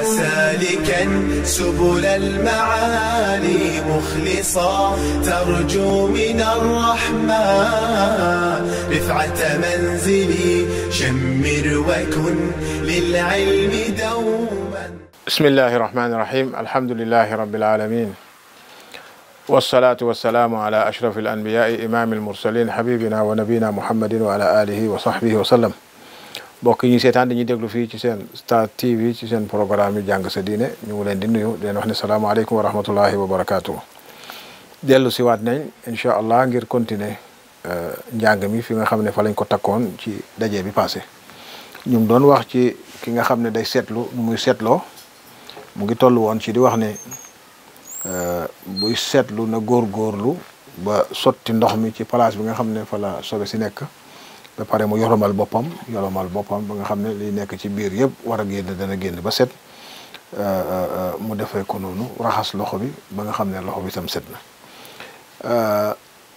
سالكا سبل المعالي مخلصا ترجو من الرحمن رفعة منزلي شمر وكن للعلم دوما. بسم الله الرحمن الرحيم. الحمد لله رب العالمين والصلاة والسلام على أشرف الأنبياء إمام المرسلين حبيبنا ونبينا محمد وعلى آله وصحبه وسلم. mbokk yi seetaan dañuy déglu fii ci seen Star TV ci seen programme yi jàng sa diine ñu ngi leen di nuyu di leen wax ne salaamaaleykum wa rahmatullahi wa barakaatu. dellu si waat nañ incha allah ngir continuer njàng mi fi nga xam ne fa lañ ko takkoon ci daje bi passé ñu ngi doon wax ci ki nga xam ne day seetlu nu muy seetloo mu ngi toll woon ci di wax ne buy seetlu na góorgóorlu ba sotti ndox mi ci place bi nga xam ne fa la sobe si nekk ba pare mu yolomal boppam ba nga xam ne li nekk ci biir yëpp war a génn dana génn ba set mu defee ko noonu raxas loxo bi ba nga xam ne loxo bi tam set na.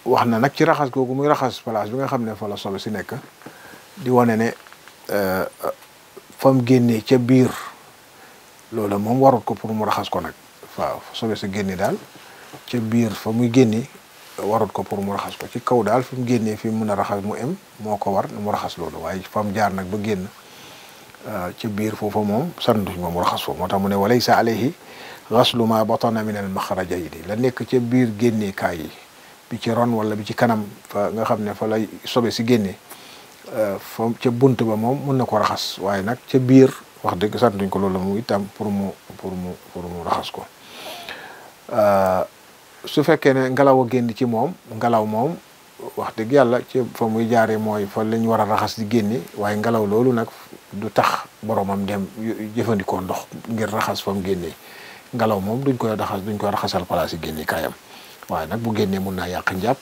wax na nag ci raxas googu muy raxas place bi nga xam ne fa la sobe si nekk di wane ne fa mu génnee ca biir loolu moom warut ko pour mu raxas ko nag waaw sobe si génne daal ca biir fa muy génne warut ko pour mu raxas ko ci kaw daal fi mu génnee fi mu mën a raxas mu em moo ko war mu raxas loolu waaye fa mu jaar nag ba génn ci biir foofu moom santuñ moom mu raxas foofu moo tax mu ne walaysa alayhi ghaslu ma batana min al maxrajayni la nekk ca biir génneekaay yi bi ci ron wala bi ci kanam fa nga xam ne fa lay sobe si génnee fa ca bunt ba moom mën na ko raxas waaye nag ca biir wax dëgg santuñ ko loolu mu itam pour mu raxas ko. su fekkee ne ngelaw a génn ci moom ngelaw moom wax dëgg yàlla ci fa muy jaaree mooy fa lañ war a raxas di génne waaye ngelaw loolu nag du tax boromam dem jëfandikoo ndox ngir raxas fa mu génnee ngelaw moom duñ koy raxasal place yi génne kaayam waaye nag bu génnee mun naa yàq njàpp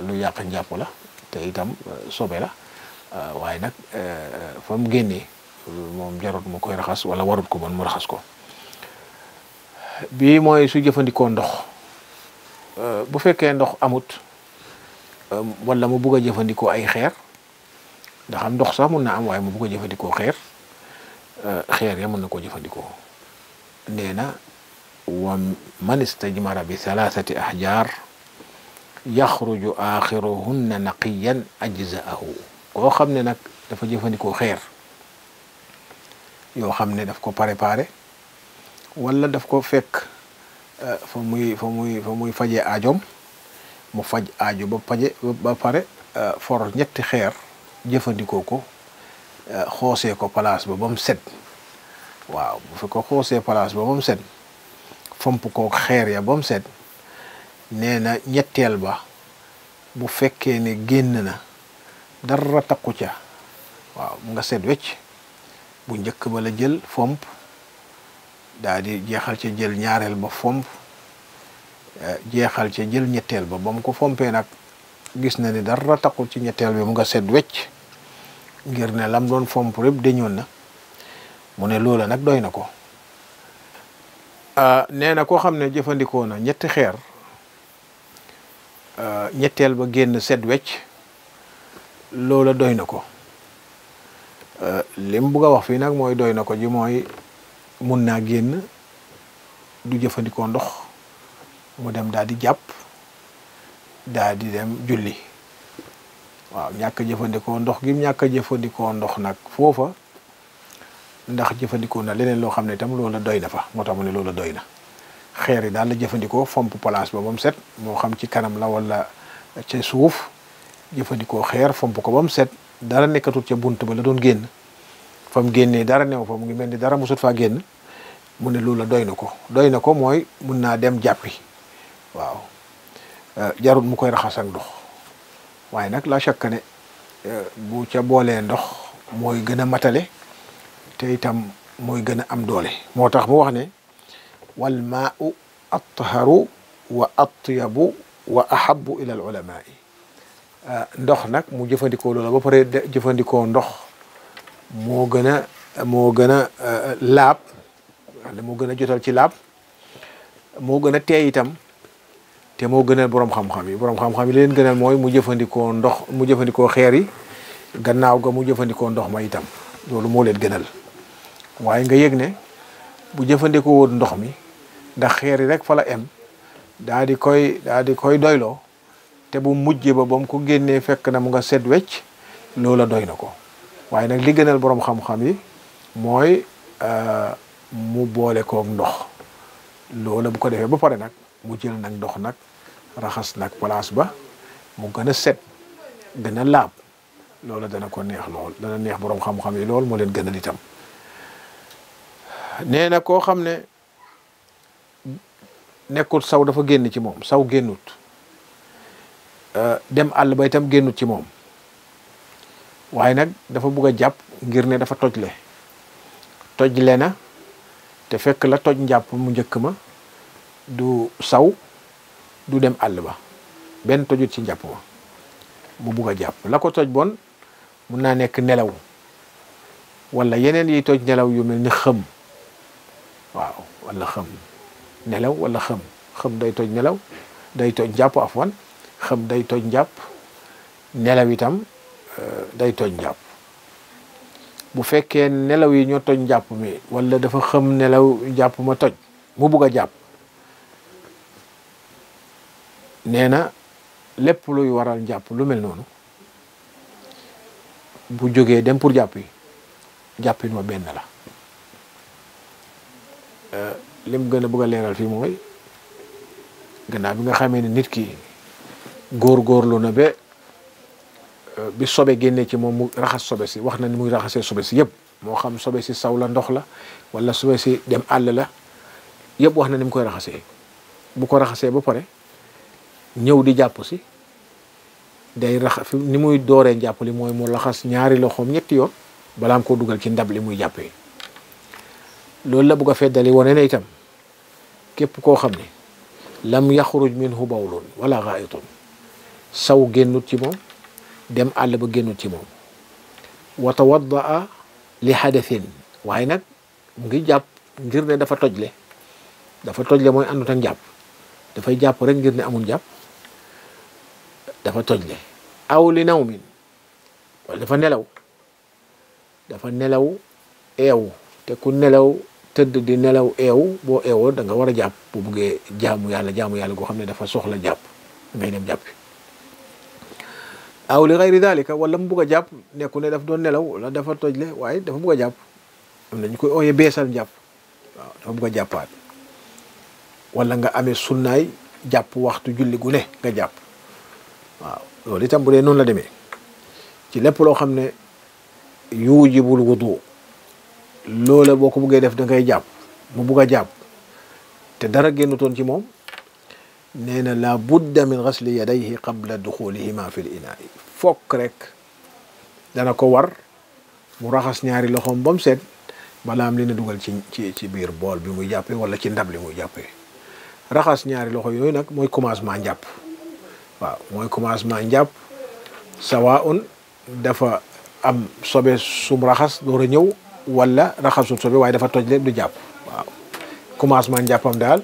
lu yàq njàpp la te itam sobe la waaye nag fa mu génnee moom jarut mu koy raxas wala warut ko mën mu raxas ko. bii mooy su jëfandikoo ndox. bu fekkee ndox amut wala mu bugg a jëfandikoo ay xeer ndax am ndox sax mun na am waaye mu bugg a jëfandikoo xeer ya mën na koo jëfandikoo nee na wa man istajmara bi thalathati ahjar yaxruju axiruhunna naqiyan ajzaahu koo xam ne nag dafa jëfandikoo xeer yoo xam ne daf ko préparé wala daf ko fekk fa muy faje aajoom mu faj aajo ba pare for ñetti xeer jëfandikoo ko xoosee ko place ba mu set waaw bu fi ko xoosee place ba mu set fomp ko xeer ya ba mu set nee na ñetteel ba bu fekkee ne génn na dara takku ca waaw mu nga set wecc bu njëkk ba la jël fomp daa di jeexal ca jël ñaareel ba fomp jeexal ca jël ñetteel ba mu ko fompee nag gis na ni dara taxul ci ñetteel bi mu nga set wecc ngir ne lam doon fomp rek dañoon na mu ne loola nag doy na ko. nee na koo xam ne jëfandikoo na ñetti xeer ñetteel ba génn set wecc loola doy na ko lim bugg a wax fii nag mooy doy na ko ji mooy mun naa génn du jëfandikoo ndox mu dem daal di jàpp daal di dem julli waaw ñàkk jëfandikoo ndox gi ñàkk jëfandikoo ndox nag foofa ndax jëfandikoo na leneen loo xam ne itam loola doy na fa moo tax mu ne loola doy na xeer yi daal la jëfandikoo fomp place ba mu set moo xam ci kanam la wala ca suuf jëfandikoo xeer fomp ko ba mu set dara nekkatul ca bunt ba la doon génn fa mu génnee dara new fa mu ngi mel ni dara musut faa génn mu ne loola doy na ko mooy mun naa dem jàppi waaw jarut mu koy raxas ak ndox waaye nag la chaque ne bu ca boolee ndox mooy gën a matale te itam mooy gën a am doole moo tax mu wax ne wal maa'u atharu wa atyabu wa ahabbu ila al ulama'i ndox nag mu jëfandikoo loola ba pare jëfandikoo ndox moo gën a laab moo gën a jotal ci laab moo gën a teey itam te moo gënal borom xam-xam yi leen gënal mooy mu jëfandikoo ndox mu jëfandikoo xeer yi gannaaw ga mu jëfandikoo ndox ma itam loolu moo leen gënal waaye nga yëg ne bu jëfandikoo woon ndox mi ndax xeer yi rek fa la em daa di koy doyloo te bu mujj ba mu ko génnee fekk na mu nga set wecc loola doy na ko waaye nag li gënal boroom xam-xam yi mooy mu boole koog ndox loola bu ko defee ba pare nag mu jël nag ndox nag raxas nag place ba mu gën a set gën a laab loola dana ko neex lool dana neex boroom xam-xam yi lool moo leen gënal itam nee na koo xam ne nekkul saw dafa génn ci moom saw génnut dem àll ba itam génnut ci moom waaye nag dafa bugg a jàpp ngir ne dafa tojle na te fekk la toj njàpp mu njëkk ma du saw du dem àll ba benn tojut ci njàpp ma mu bugg a jàpp la ko toj bon mun naa nekk nelaw wala yeneen yi toj nelaw yu mel ni xëm waaw wala xëm nelaw wala xëm day toj nelaw day toj njàpp afwan xëm day toj njàpp nelaw itam day toj njàpp bu fekkee nelaw yi ñoo toj njàpp mi wala dafa xëm nelaw njàpp ma toj mu bugg a jàpp nee na lépp luy waral njàpp lu mel noonu bu jógee dem pour jàpp yi jàppin ma benn la lim gën a bëgg a leeral fii mooy gannaaw bi nga xamee ne nit ki góorgóorlu na ba bi sobe génnee ci moom mu raxas sobe si wax na ni muy raxasee sobe si yëpp moo xam sobe si saw la ndox la wala sobe si dem àll la yëpp wax na ni mu koy raxasee bu ko raxasee ba pare ñëw di jàpp si day fi ni muy dooree jàpp li mooy mu raxas ñaari loxoom ñetti yoon balaa mu ko dugal ci ndab li muy jàppee loolu la bugg a feddali wane na itam képp koo xam ne lam yaxruj minhu bawlun wala gaayitun saw génnut ci moom dem àll ba génnut ci moom wa tawaddaa li hadathin waaye nag mu ngi jàpp ngir ne dafa tojle mooy àndut ak jàpp dafay jàpp rek ngir ne amul jàpp dafa tojle aw li nawmin wala dafa nelaw eew te ku nelaw tëdd di nelaw eew boo eewoo da nga war a jàpp bu buggee jaamu yàlla goo xam ne dafa soxla jàpp ngay dem jàppi aw li gayri dalika wala mu bugg a jàpp nekku ne daf doon nelaw wala dafa tojle waaye dafa bugg a jàpp am na ñu koy ooyee beesal jàpp waaw dafa bugg a jàppaat wala nga amee sunnaay jàpp waxtu julli gu ne nga jàpp waaw loolu itam bu dee noonu la demee ci lépp loo xam ne yujibul wudu loola boo ko buggee def da ngay jàpp mu bugg a jàpp te dara génnutoon ci moom nee na la budda min ghasli yadayhi qabla duxulihima fi l inaa'i fokk rek dana ko war mu raxas ñaari loxoom ba mu set balaa am li na dugal ci biir bool bi muy jàppee wala ci ndab li muy jàppee raxas ñaari loxo yooyu nag mooy commencement njàpp waaw mooy commencement njàpp sawaun dafa am sobe sum raxas door a ñëw wala raxasul sobe waaye dafa toj leen du jàpp waaw commencement njàppam daal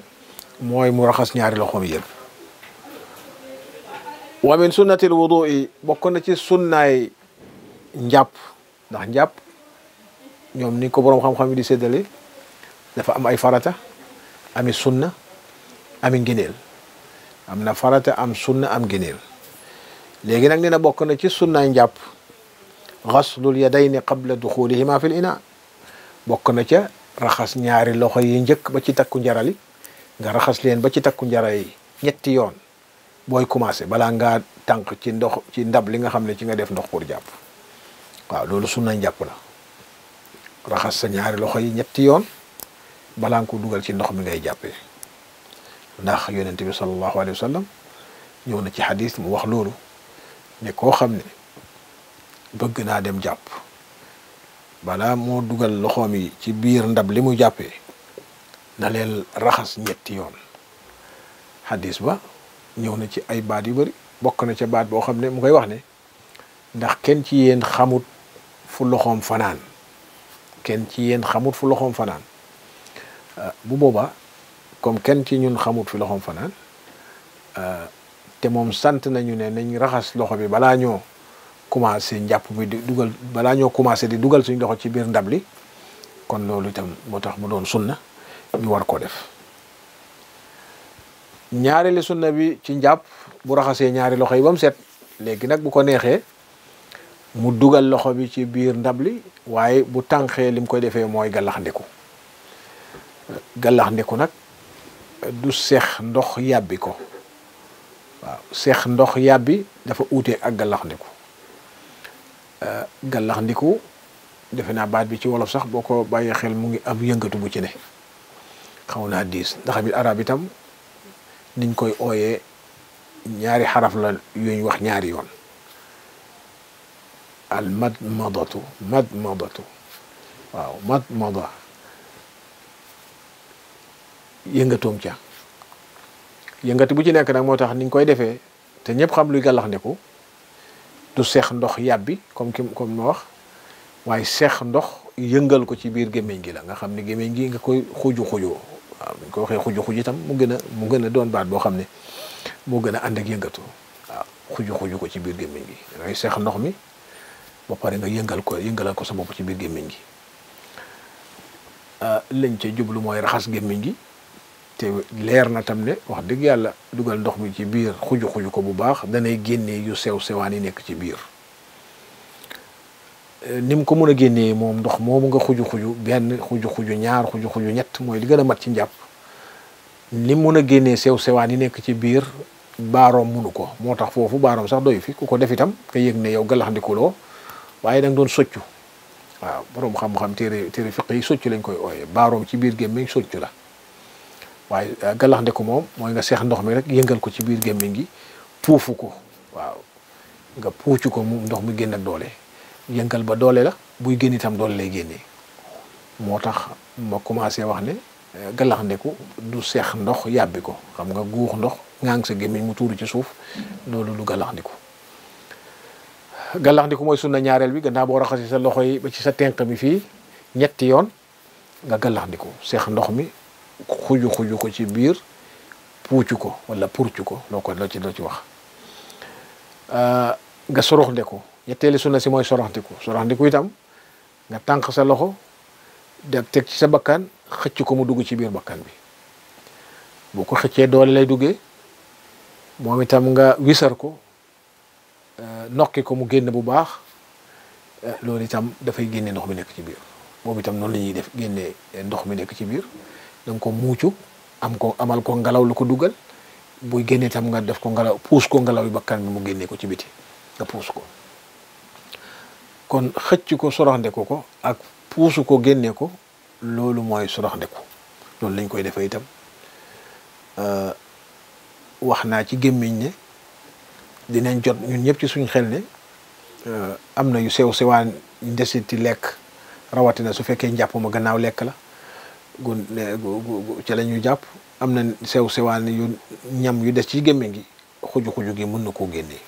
mooy mu raxas ñaari loxoom yëpp wa min sunnatil wudu'i bokk na ci sunnaay njàpp ndax njàpp ñoom ni ko boroom xam-xam yi di séddale dafa am ay farata ami sunna ami ngëneel am na farata am sunna am ngëneel léegi nag nee na bokk na ci sunnaay njàpp ghaslul yadayni qabla duxulihima fil ina bokk na ca raxas ñaari loxo yi njëkk ba ci takku njarali nga raxas leen ba ci takku njara yi ñetti yoon booy commencé balaa ngaa tànk ci ndox ci ndab li nga xam ne ci nga def ndox pour jàpp waaw loolu sunna njàpp la raxas sa ñaari loxo yi ñetti yoon balaa nga ko dugal ci ndox mi ngay jàppee ndax yonent bi sallallahu alayhi wa sallam ñëw na ci xadis mu wax loolu ne koo xam ne bëgg naa dem jàpp balaa moo dugal loxoom yi ci biir ndab li muy jàppee na leen raxas ñetti yoon xadis ba ñëw na ci ay baat yu bari bokk na ca baat boo xam ne mu koy wax ne ndax kenn ci yéen xamut fu loxoom fanaan kenn ci yéen xamut fu loxoom fanaan bu boobaa comme kenn ci ñun xamut fi loxoom fanaan te moom sant nañu ne nañ raxas loxo bi balaa ñoo commencé njàpp bi di dugal balaa ñoo commencé di dugal suñ loxo ci biir ndab li kon loolu itam moo tax mu doon sunna ñu war koo def. ñaareelu sunna bi ci njàpp bu raxasee ñaari loxo yi ba mu set léegi nag bu ko neexee mu dugal loxo bi ci biir ndab li waaye bu tànqee lim koy defee mooy gallaxndiku nag du seex ndox yàbbi ko waaw seex ndox yàbbi dafa uute ak gallaxndiku defe naa baat bi ci wolof sax boo ko bàyyee xel mu ngi am yëngatu bu ci ne xaw naa diis ndax bi arab itam niñ koy ooyee ñaari xaraf la yuñ wax ñaari yoon al madmadatu waaw madmada yëngatoom ca yëngati bu ci nekk nag moo tax niñ koy defee te ñëpp xam luy gàllaxndiku du seex ndox yàbbi comme ma wax waaye seex ndox yëngal ko ci biir gémmiñ gi la nga xam ne gémmiñ gi nga koy xuju waaw buñ ko waxee xuju itam mu gën a doon baat boo xam ne moo gën a ànd ak yëngatu waaw xuju ko ci biir gémmiñ gi dangay seex ndox mi ba pare nga yëngalal ko sa bopp ci biir gémmiñ gi lañ ca jublu mooy raxas gémmiñ gi te leer na tam ne wax dëgg yàlla dugal ndox mi ci biir xuju ko bu baax danay génnee yu sewaan yi nekk ci biir ni mu ko mën a génnee moom ndox moomu nga xuju benn xuju ñaar xuju ñett mooy li gën a mat ci njàpp ni mu mën a génnee sewaan yi nekk ci biir baaroom munu ko moo tax foofu baaroom sax doy fi ku ko def itam nga yëg ne yow galaxndikuloo waaye da nga doon soccu waaw borom xam-xam téere fiq yi soccu lañ koy ooyee baaroom ci biir gémmiñ soccu la waaye galaxndiku moom mooy nga seex ndox mi rek yëngal ko ci biir gémmiñ gi puufu ko waaw nga puucu ko mu ndox mi génn ak doole yëngal ba doole la buy génn itam doole lay génnee moo tax ma commencé wax ne galaxndiku du seex ndox yàbbi ko xam nga guux ndox ngang sa gémmiñ mu tuuru ci suuf loolu du galaxndiku mooy sunna ñaareel bi gannaaw boo raxasi sa loxo yi ba ci sa tenq bi fii ñetti yoon nga galaxndiku seex ndox mi xuju ko ci biir puucu ko wala purcu ko loo ci wax nga soroxndiku ñetteeli sunna si mooy soroxndiku itam nga tànq sa loxo def teg ci sa bakkan xëcc ko mu dugg ci biir bakkan bi boo ko xëccee doole lay duggee moom itam nga wisar ko nokki ko mu génn bu baax loolu itam dafay génne ndox mi nekk ci biir moom itam noonu la ñuy def génne ndox mi nekk ci biir da nga ko muucu amal ko ngelaw lu ko dugal buy génne itam nga def ko ngelaw puus ko ngelaw yi bakkan bi mu génne ko ci biti nga puus ko kon xëcc ko soroxndeku ko ak puusu ko génne ko loolu mooy soroxndeku loolu lañ koy defee itam wax naa ci gémmiñ ne dinañ jot ñun ñëpp ci suñ xel ne am na yu sewaan yu desiti lekk rawatina su fekkee njàpp ma gannaaw lekk la ci la ñuy jàpp am na sewaan yu ñam yu des ci gémmiñ gi xuju gi mën na koo génnee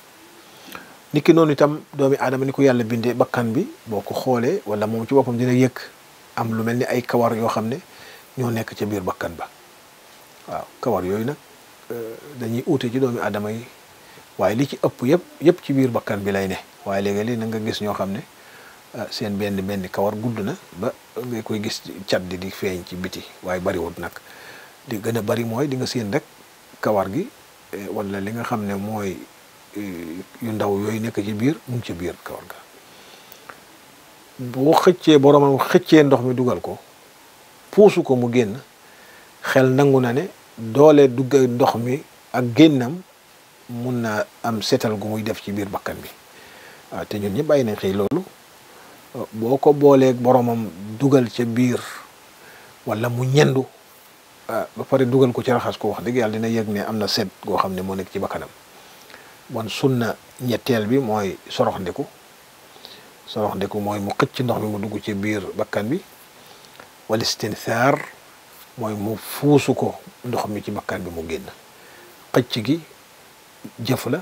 niki noonu itam doomi aadama ni ko yàlla bindee bakkan bi boo ko xoolee wala moom ci boppam dina yëg am lu mel ni ay kawar yoo xam ne ñoo nekk ca biir bakkan ba waaw kawar yooyu nag dañuy uute ci doomi aadama yi waaye li ci ëpp yëpp ci biir bakkan bi lay ne waaye léegi-léeg na nga gis ñoo xam ne seen benn kawar gudd na ba nga koy gis cat di feeñ ci biti waaye bariwut nag di gën a bari mooy di nga seen rek kawar gi wala li nga xam ne mooy yu ndaw yooyu nekk ci biir mu ngi ci biir kawar ga boo xëccee boromam xëccee ndox mi dugal ko puusu ko mu génn xel nangu na ne doole dugg ndox mi ak génnam mun na am seetal gu muy def ci biir bakkan bi waaw te ñun ñëpp bàyyi nañ xëy loolu boo ko booleeg boromam dugal ca biir wala mu ñendu ba pare dugal ko ci raxas ko wax dëgg yàlla dina yëg ne am na seet goo xam ne moo nekk ci bakkanam bon sunna ñetteel bi mooy soroxndiku mooy mu xëcc ndox mi mu dugg ci biir bakkan bi wal istinthar mooy mu fuusu ko ndox mi ci bakkan bi mu génn xëcc gi jëf la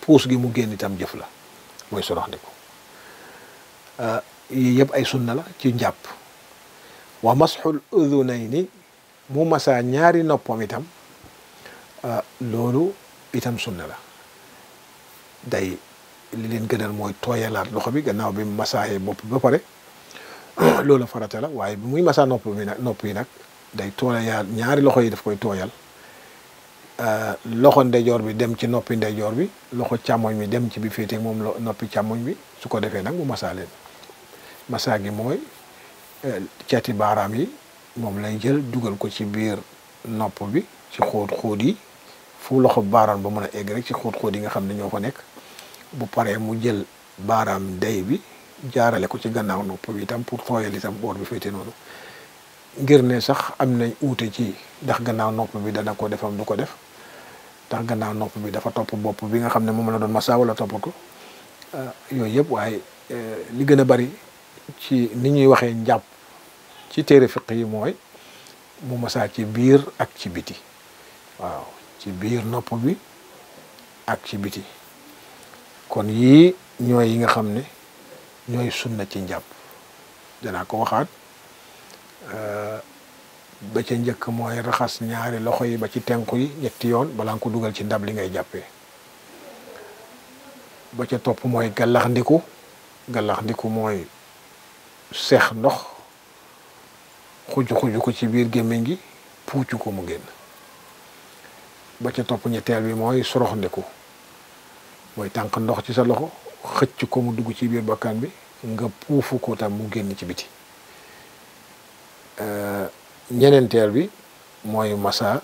puus gi mu génn itam jëf la mooy soroxndiku yii yëpp ay sunna la ci njàpp wa masxul udunayni mu masaa ñaari noppam itam loolu itam sunna la day li leen gënal mooy tooyalaat loxo bi gannaaw bi masaayee bopp ba pare loolu farata la waaye bi muy masaa nopp yi nag day tooyal ñaari loxo yi daf koy tooyal loxo ndeyjoor bi dem ci noppi ndeyjoor bi loxo càmmoñ bi dem ci bi féete moom noppi càmmoñ bi su ko defee nag mu masaa leen masaa gi mooy cati baaraam yi moom lay jël dugal ko ci biir nopp bi ci xóot yi fu loxo baaraam ba mën a egg rek ci xóot yi nga xam ne ñoo fa nekk bu paree mu jël baaraam day bi jaarale ko ci gannaaw nopp bi itam pour tooyal itam boor bi féete noonu ngir ne sax am nañ uute ci ndax gannaaw nopp bi dana ko defam du ko def ndax gannaaw nopp bi dafa topp bopp bi nga xam ne moom la doon masaa wala topp ko yooyu yëpp waaye li gën a bari ci ni ñuy waxee njàpp ci téere fiq yi mooy mu masaa ci biir ak ci biti waaw ci biir nopp bi ak ci biti kon yii ñooy yi nga xam ne ñooy sunna ci njàpp danaa ko waxaat ba ca njëkk mooy raxas ñaari loxo yi ba ci tenku yi ñetti yoon balaa nga ko dugal ci ndab li ngay jàppee ba ca topp mooy gallaxndiku mooy seex ndox xuju ko ci biir gémmiñ gi puucu ko mu génn ba ca topp ñetteel bi mooy soroxndiku mooy tànk ndox ci sa loxo xëcc ko mu dugg ci biir bakkan bi nga puufu ko tam mu génn ci biti ñeneenteel bi mooy masa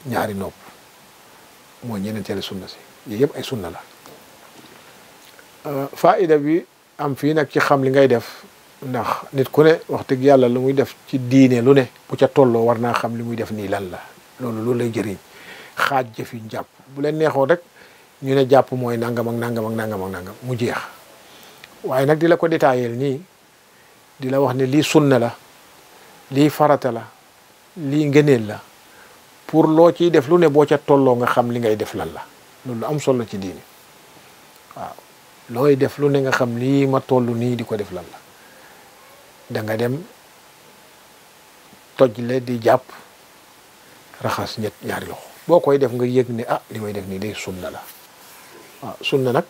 ñaari nopp mooy ñeneenteel sunna si yii yëpp ay sunna la faida bi am fii nag ci xam li ngay def ndax nit ku ne wax dëgg yàlla lu muy def ci diine lu ne bu ca tolloo war naa xam li muy def nii lan la loolu lay jëriñ xaaj jëfi njàpp bu leen neexoon rek ñu ne jàpp mooy nangam ak nangam ak nangam ak nangam mu jeex waaye nag di la ko détaillé nii di la wax ne lii sunna la lii farata la lii ngëneel la pour loo ciy def lu ne boo ca tolloo nga xam li ngay def lan la loolu am solo ci diine waaw looy def lu ne nga xam lii ma toll nii di ko def lan la da nga dem toj le di jàpp raxas ñaari loxo boo koy def nga yëg ne li may def nii day sunna la waaw sunna nag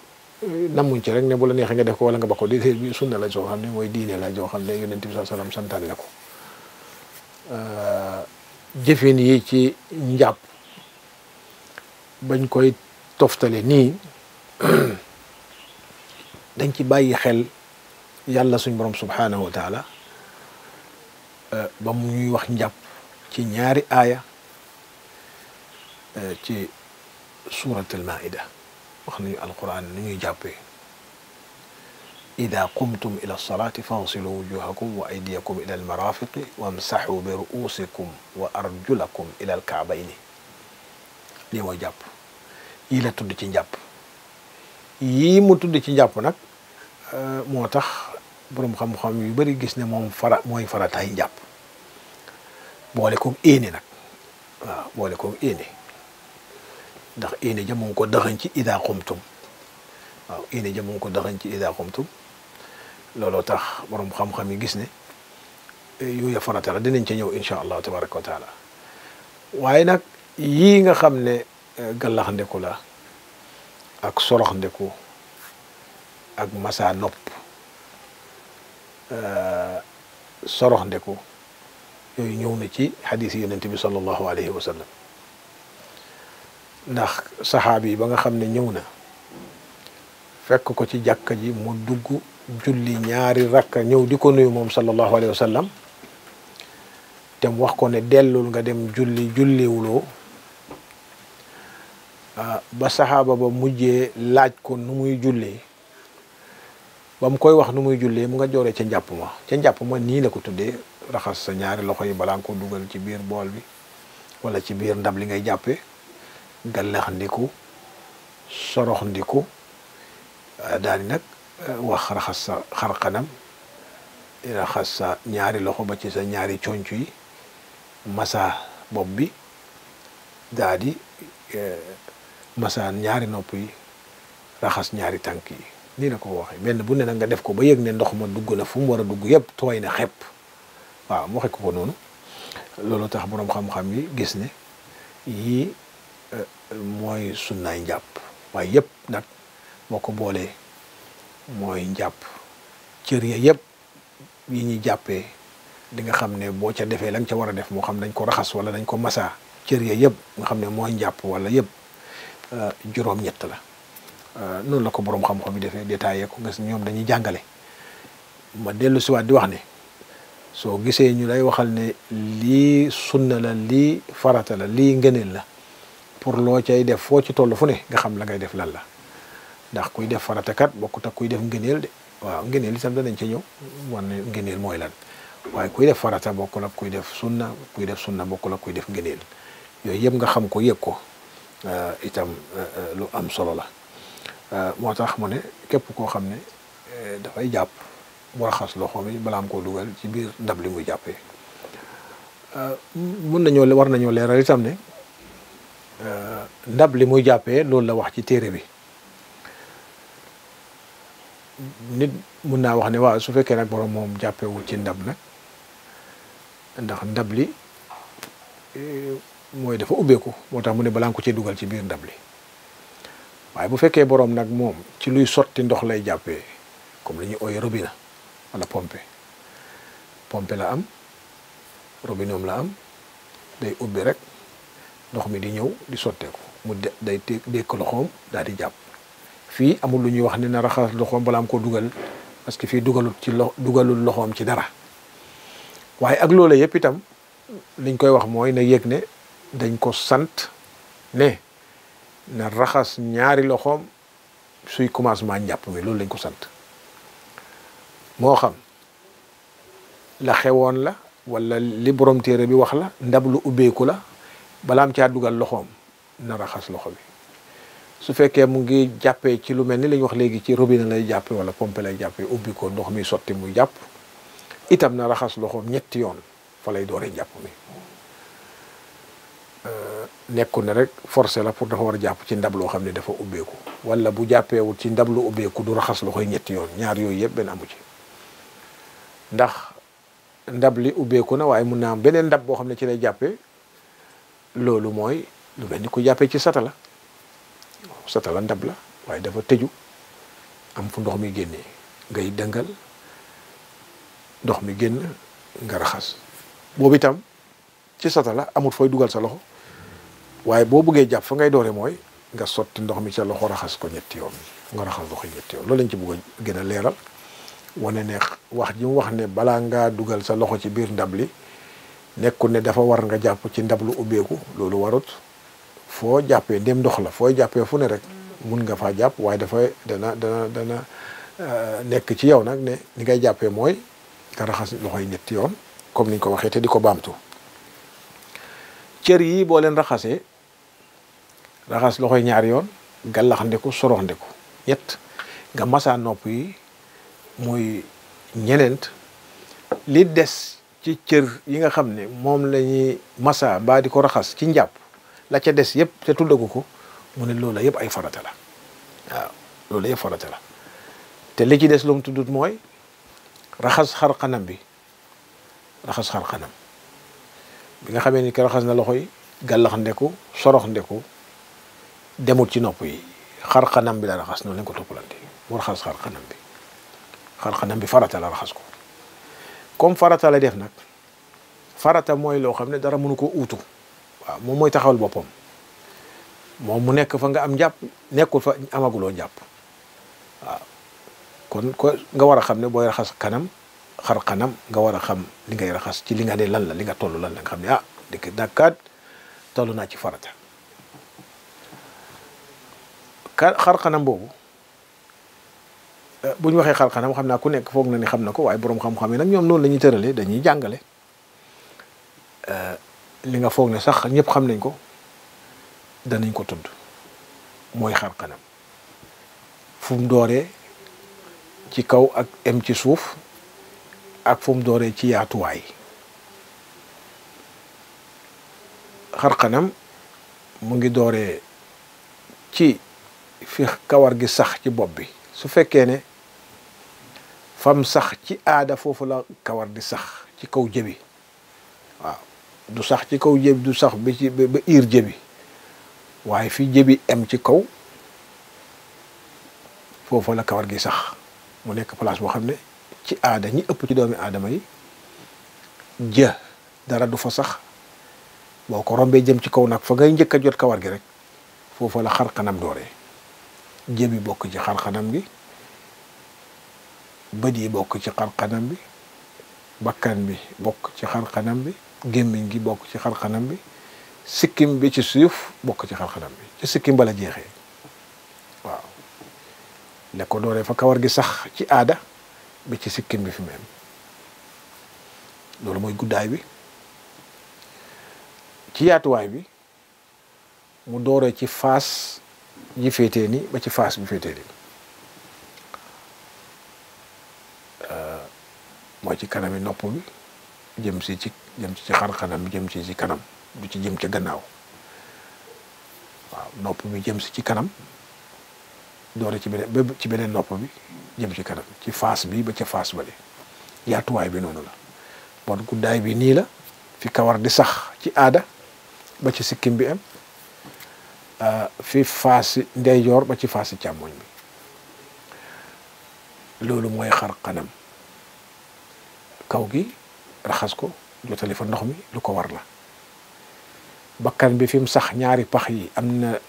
namuñ ci rek ne bu la neexee nga def ko wala nga ba ko di sunna la joo xam ne mooy diine la joo xam ne yonent bi sallallahu alayhi wasallam santaane na ko jëfin yi ci njàpp bañ koy toftale nii dañ ci bàyyi xel yàlla suñ borom subhanahu wa taala ba mu ñuy wax njàpp ci ñaari aaya ci surat al-maida wax nañu alquran ni ñuy jàppee ida qumtum ila lsalati faghsilu wujuhakum wa aydiyakum ila almarafiqi wamsaxu bi ru'usikum wa arjulakum ila alkaabayni lii mooy jàpp yii la tudd ci njàpp yii mu tudd ci njàpp nag moo tax boroom xam-xam yu bari gis ne moom mooy farataay njàpp boole koog éene nag waaw boole koog éene ndax éene ja mu ngi ko dëxañ ci ida qumtum waaw éene ja mu ngi ko dëxañ ci ida qumtum looloo tax boroom xam-xam yi gis ne yooya farata la dinañ ci ñëw insha allahu tabaraka wa taala waaye nag yii nga xam ne gallax ndeku la ak sorox ndeku ak masa nopp sorox ndeku yooyu ñëw na ci xadiis yi yonent bi sallallahu alayhi wa sallam ndax saxaabi yi ba nga xam ne ñëw na fekk ko ci jàkka ji mu dugg julli ñaari rakka ñëw di ko nuyu moom sallallahu alayhi wa sallam te mu wax ko ne dellul nga dem julliwuloo ba saxaaba ba mujjee laaj ko nu muy jullee ba mu koy wax nu muy jullee mu nga jooree ca njàpp ma nii la ko tuddee raxas sa ñaari loxo yi balaa nga ko dugal ci biir bool bi wala ci biir ndab li ngay jàppee gallax ndiku sorox ndiku daal di nag wax raxas sa xarkanam raxas sa ñaari loxo ba ci sa ñaari conc yi masa bopp bi daal di masa ñaari nopp yi raxas ñaari tànk yi nii la ko waxee benn bu ne nag nga def ko ba yëg ne ndox ma dugg na fu mu war a dugg yëpp tooy na xepp waaw mu waxe ko noonu loolu tax boroom xam-xam yi gis ne yii mooy sunnaay njàpp waaye yëpp nag boo ko boolee mooy njàpp cër ya yëpp yi ñuy jàppee di nga xam ne boo ca defee la nga ca war a def moo xam dañ ko raxas wala dañ ko masa cër ya yëpp nga xam ne mooy njàpp wala yëpp juróom-ñett la noonu la ko boroom xam-xam yi defee détaillé ko nga ñoom dañuy jàngale ma dellu si waat di wax ne soo gisee ñu lay waxal ne lii sunna la lii farata la lii ngëneel la pour loo cay def foo ci toll fu ne nga xam la ngay def lan la ndax kuy def farata kat bokkut ak kuy def ngëneel de waaw ngëneel itam danañ ca ñëw wan ne ngëneel mooy lan waaye kuy def farata bokkul ak kuy def sunna bokkul ak kuy def ngëneel yooyu yëpp nga xam ko yëg ko itam lu am solo la moo tax mu ne képp koo xam ne dafay jàpp mu raxas loxo mi balaam koo dugal ci biir ndab li muy jàppee war nañoo leeral itam ne ndab li muy jàppee loolu la wax ci téere bi nit mun naa wax ne waaw su fekkee nag borom moom jàppewul ci ndab nag ndax ndab li mooy dafa ubbeeku moo tax mu ne balaa nga ko ci dugal ci biir ndab li waaye bu fekkee borom nag moom ci luy sotti ndox lay jàppee comme li ñuy ooy robinet wala pompe la am robinet la am day ubbi rek ndox mi di ñëw di sotteeku mu day dékk loxoom daal di jàpp fii amul lu ñuy wax ne na raxas loxoom balaa am ko dugal parce que fii dugalul loxoom ci dara waaye ak loola yëpp itam liñ koy wax mooy na yëg ne dañ ko sant ne na raxas ñaari loxoom suy commencement njàpp mi loolu lañ ko sant moo xam la xewoon la wala li borom téere bi wax la ndab lu ubbeeku la balaam caa dugal loxoom na raxas loxo bi su fekkee mu ngi jàppee ci lu mel ni li ñu wax léegi ci robinet lay jàppe wala pompe lay jàppe ubbi ko ndox mi sotti muy jàpp itam na raxas loxoom ñetti yoon fa lay dooree jàpp mi nekku ne rek forcé la pour dafa war a jàpp ci ndab loo xam ne dafa ubbeeku wala bu jàppeewul ci ndab lu ubbeeku du raxas loxoy ñetti yoon ñaar yooyu yëpp benn amu ci ndax ndab li ubbeeku na waaye mun naa am beneen ndab boo xam ne ci lay jàppee loolu mooy lu mel ni ku jàppee ci satala ndab la waaye dafa tëju am fu ndox mi génnee ngay dëngal ndox mi génn nga raxas boobu itam ci satala amut fooy dugal sa loxo waaye boo bëggee jàpp fa ngay doore mooy nga sotti ndox mi ca loxo raxas ko ñetti yoon nga raxas loxo ñetti yoon loolu lañ ci bëgg a gën a leeral wane ne wax ji mu wax ne balaa ngaa dugal sa loxo ci biir ndab li nekkul ne dafa war nga jàpp ci ndab lu ubbeeku loolu warut foo jàppee ndem ndox la fooy jàppee fu ne rek mun nga faa jàpp waaye dafay dana nekk ci yow nag ne ni ngay jàppee mooy nga raxas loxo yi ñetti yoon comme niñ ko waxee te di ko baamtu cër yi boo leen raxasee raxas loxo yi ñaari yoon gàllax ndeku sorox ndeku ñett nga masaa nopp yi muy ñeneent li des ci cër yi nga xam ne moom la ñuy masa mbaa di ko raxas ci njàpp la ca des yëpp te tuddagu ko mu ne loola yëpp ay farata la waaw loola yëpp farata la te li ci des lu mu tuddut mooy raxas xar xanam bi raxas xar xanam bi nga xamee ni ki raxas na loxo yi gàllax ndeku sorox ndeku demut ci nopp yi xar xanam bi la raxas noonu lañ ko toppalante mu raxas xar xanam bi farata la raxas ko comme farata la def nag farata mooy loo xam ne dara mënu ko uutu waaw moom mooy taxawal boppam moom mu nekk fa nga am njàpp nekkul fa amaguloo njàpp waaw kon ko nga war a xam ne booy raxas kanam xar kanam nga war a xam li ngay raxas ci li nga ne lan la li nga toll lan la nga xam ne dëkk dakkaat toll naa ci farata xar kanam boobu bu ñu waxee xar kanam xam naa ku nekk foog na ni xam na ko waaye boroom xam-xam yi nag ñoom noonu la ñuy tëralee dañuy jàngale li nga foog ne sax ñëpp xam nañ ko danañ ko tudd mooy xar kanam fu mu dooree ci kaw ak em ci suuf ak fu mu dooree ci yaatuwaay xar kanam mu ngi dooree ci fi kawar gi sax ci bopp bi su fekkee ne fam sax ci aada foofu la kawar di sax ci kaw jëbi waaw du sax ci kaw jëbi du sax ba ci ba iir jëbi waaye fi jëbi em ci kaw foofu la kawar gi sax mu nekk place boo xam ne ci aada ñi ëpp ci doomi aadama yi jë dara du fa sax boo ko rombee jëm ci kaw nag fa ngay njëkk a jot kawar gi rek foofa la xar kanam dooree jë bi bokk ci xar kanam bi bët yi bokk ci xar kanam bi bakkan bi bokk ci xar kanam bi gémmiñ gi bokk ci xar kanam bi sikkim bi ci suuf bokk ci xar kanam bi ci sikkim bala jeexee waaw la ko dooree fa kawar gi sax ci aada bi ci sikkim bi fi même loolu mooy guddaay bi ci yaatuwaay bi mu dooree ci faas ji féetee ni ba ci faas bi féetee ni mooy ci kanami nopp bi jëm ci xar kanam bi jëm ci kanam du ci jëm ca gannaaw waaw nopp bi jëm ci kanam doore ci beneen nopp bi jëm ci kanam ci faas bi ba ca faas bale yaatuwaay bi noonu la bon guddaay bi nii la fi kawar di sax ci aada ba ci sikkim bi am fi faasi ndeyjoor ba ci faasi càmmoñ bi loolu mooy xar kanam kaw gi raxas ko jotali fa ndox mi lu ko war la bakkan bi fi mu sax ñaari pax yi am na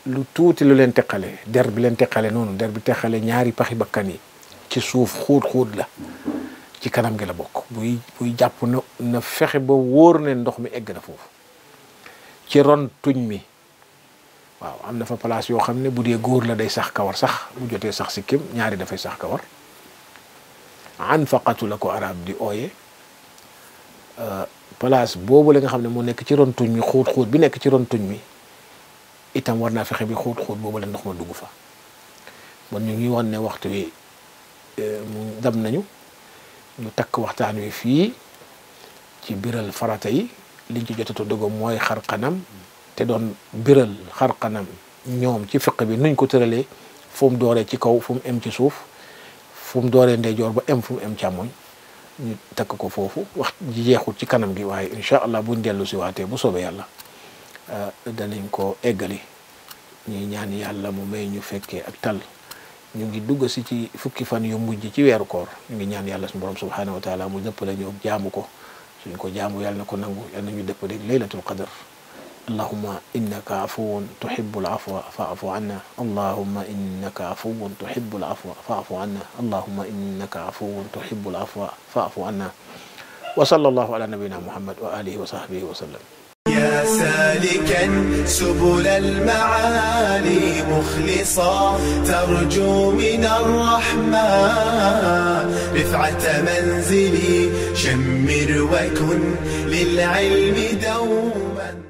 lu tuuti lu leen teqale der bi leen teqale noonu der bi teqale ñaari paxi bakkan yi ci suuf xuut la ci kanam gi la bokk buy jàpp na fexe ba wóor ne ndox mi egg na foofu ci ron tuñ mi waaw am na fa place yoo xam ne bu dee góor la day sax kawar sax bu jotee sax sikkim ñaari dafay sax kawar anfaqatu la ko arab di ooye place boobu la nga xam ne moo nekk ci ron tuñ mi xuut bi nekk ci ron tuñ mi itam war naa fexe bi xuut boobu la ndox ma dugg fa bon ñu ngi wan ne waxtu wi mu dam nañu ñu takk waxtaan wi fii ci biral farata yi liñ ci jotatu dëgg mooy xar kanam te doon biral xar kanam ñoom ci fiq bi nuñ ko tëralee fu mu dooree ci kaw fu mu em ci suuf fu mu dooree ndeyjoor ba em fu mu em càmmoñ ñu takk ko foofu wax ji jeexul ci kanam gi waaye incha allah buñ dellu si waatee bu soobee yàlla danañ ko eggali ñuy ñaan yàlla mu may ñu fekkee ak tal ñu ngi dugg si ci fukki fan yu mujj ci weeru koor ñu ngi ñaan yàlla suñu borom subhanahu wa taala mu dëppale ñu jaamu ko suñ ko jaamu yàlla na ko nangu yàlla na ñu dëppale laylatul qadr allahumma innaka afuwun tuhibbul afwa fa'fu anna allahumma innaka afuwun tuhibbul afwa fa'fu anna allahumma innaka afuwun tuhibbul afwa fa'fu anna wa sallallahu ala nabiyyina muhammad wa alihi wa sahbihi wa sallam يا سالكا سبل المعالي مخلصا ترجو من الرحمن رفعة منزلي شمر وكن للعلم دوما